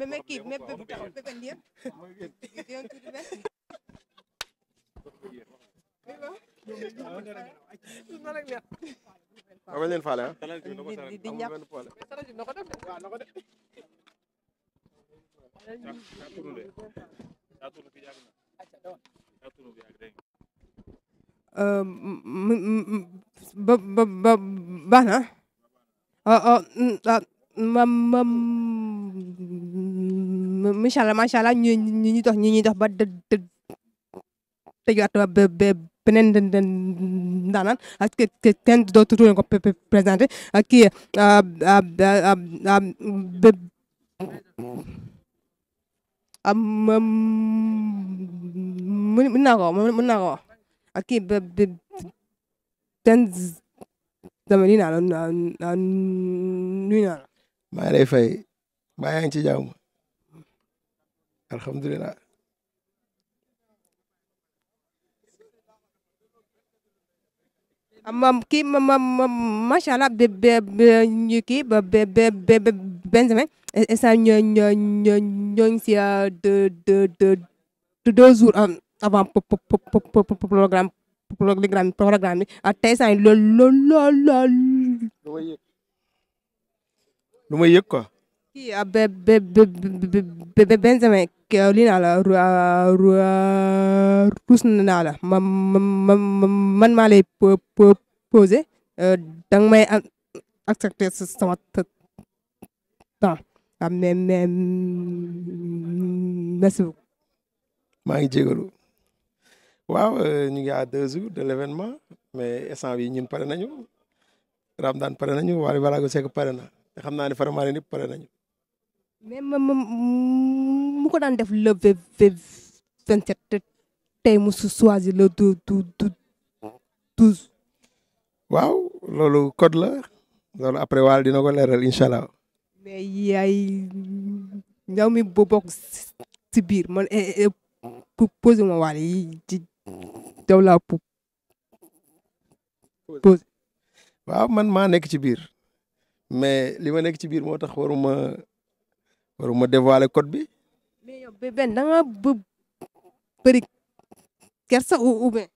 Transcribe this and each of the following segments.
mais kii mais bébé lii waaw bañ leen faale ah. di ñàkk baax na macha allah ñu dox ba tëjuwaat ba beneen ndaanaan ak kenn dootu leen ko présenté ak kii mën naa ko ak kii ten dama nuyu naa la nuyu naa la. maa ngi lay fay mbaa yaa ngi ci jàmm alhamdulilah. kii macha allah ñu kii ba Benjamin instant ñoo ngi si deux jours avant programme bi tey saa yi lool. lu may yëg quoi. kii Benjamin lii naa la ruus naa la man maa lay posé danga may accepté sama temps mais merci beaucoup. maa ngi jégalu waaw ñu ngi à 2 jours de l'événement mais instant bi ñun pare nañu Ramadane pare nañu Wally Ballago Seck pare na te xam naa ne Faramareen yëpp pare nañu. mais mu ko daan def le 27 tey mu choisir le 12. waaw loolu code la loolu après Wally dina ko leeral incha allah. mais yaay ñaw mi bokk si biir man posé ma Wally yi ci daw laa posé. waaw man maa nekk ci biir mais li ma nekk ci biir moo tax waruma dévoiler code bi. mais yow benn da nga bëri kersa ou bien.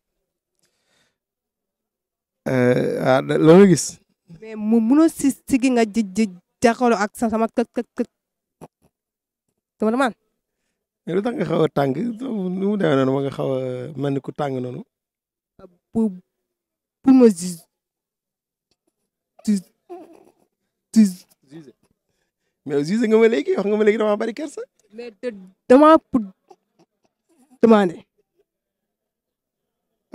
loolu gis. mais munoo sigi nga jàkkaarloo ak sama man. mais lu tax nga xaw a tàng nu mu demee noonu ma nga xaw a mel ni ku tàng noonu. pour ma mais juge nga ma léegi wax nga ma léegi dama bari kersa. mais dama pour demander.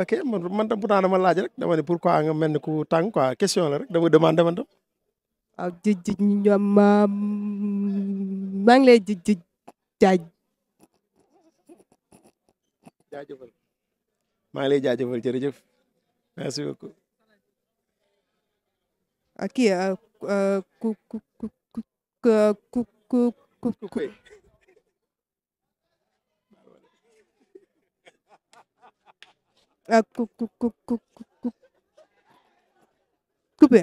ok man tam pourtant dama laaj rek dama ne pourquoi nga mel ni ku tàng quoi question la rek dama demandé man tam. waaw maa ngi lay jaajëfal maa ngi lay jaajëfal jërëjëf merci beaucoup. kii coupé